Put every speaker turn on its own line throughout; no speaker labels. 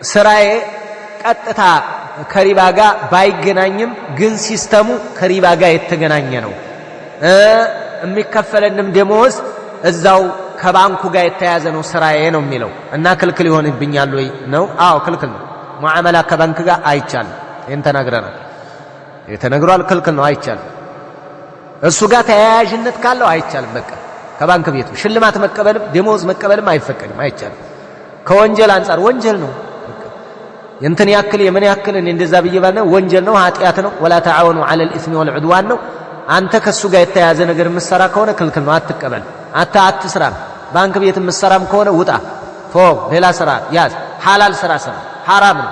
ስራዬ ቀጥታ ከሪባ ጋር ባይገናኝም ግን ሲስተሙ ከሪባ ጋር የተገናኘ ነው። የሚከፈለንም ደሞዝ እዛው ከባንኩ ጋር የተያዘ ነው ስራዬ ነው የሚለው እና ክልክል ይሆንብኛል ወይ ነው? አዎ ክልክል ነው። ሙዓመላ ከባንክ ጋር አይቻልም። ይህን ተናግረናል፣ ተነግሯል። ክልክል ነው፣ አይቻልም። እሱ ጋር ተያያዥነት ካለው አይቻልም። በቃ ከባንክ ቤቱ ሽልማት መቀበልም ደሞዝ መቀበልም አይፈቀድም፣ አይቻልም። ከወንጀል አንጻር ወንጀል ነው። የእንትን ያክል የምን ያክል እኔ እንደዛ ብዬ ባለ ወንጀል ነው፣ ኃጢአት ነው። ولا تعاونوا على الإثم والعدوان ነው። አንተ ከእሱ ጋር የተያያዘ ነገር የምትሰራ ከሆነ ክልክል ነው፣ አትቀበል፣ አትስራም። ባንክ ቤት የምትሰራም ከሆነ ውጣ፣ ቶ ሌላ ስራ ያዝ፣ ሐላል ስራ ስራ። ሐራም ነው።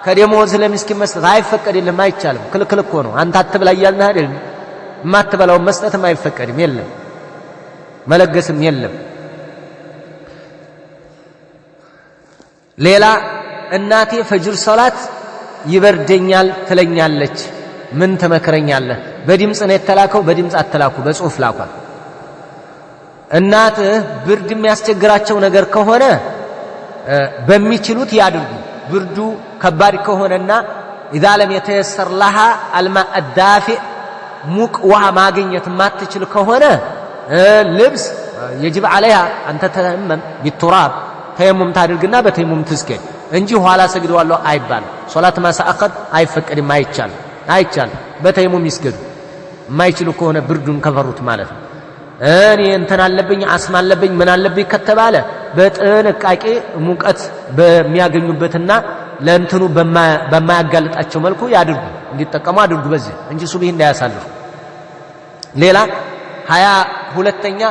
ከደሞዝ ለሚስኪን መስጠት አይፈቀድልህም፣ አይቻልም። ክልክል እኮ ነው። አንተ አትብላ እያልንህ አይደል? የማትበላውን መስጠትም አይፈቀድም፣ የለም መለገስም የለም። ሌላ እናቴ ፈጅር ሰላት ይበርደኛል ትለኛለች፣ ምን ትመክረኛለህ? በድምፅ ነው የተላከው። በድምፅ አትላኩ፣ በጽሁፍ ላኳል። እናትህ ብርድ የሚያስቸግራቸው ነገር ከሆነ በሚችሉት ያድርጉ። ብርዱ ከባድ ከሆነና ኢዛ ለም የተየሰር ለሃ አልማ አዳፊዕ ሙቅ ውሃ ማግኘት የማትችል ከሆነ ልብስ የጅብ ዓለይሃ አንተ ተየመም ቢቱራብ ተየሙም ታድርግና በተየሙም ትስገድ እንጂ ኋላ ሰግደዋለሁ አይባልም። ሶላት ማሳአኸር አይፈቀድም፣ አይቻልም፣ አይቻልም። በተየሙም ይስገዱ የማይችሉ ከሆነ ብርዱን ከፈሩት ማለት ነው። እኔ እንትን አለብኝ አስም አለብኝ ምን አለብኝ ከተባለ በጥንቃቄ ሙቀት በሚያገኙበትና ለእንትኑ በማያጋልጣቸው መልኩ ያድርጉ፣ እንዲጠቀሙ አድርጉ በዚህ እንጂ ሱብሂ እንዳያሳልፉ። ሌላ 22ኛ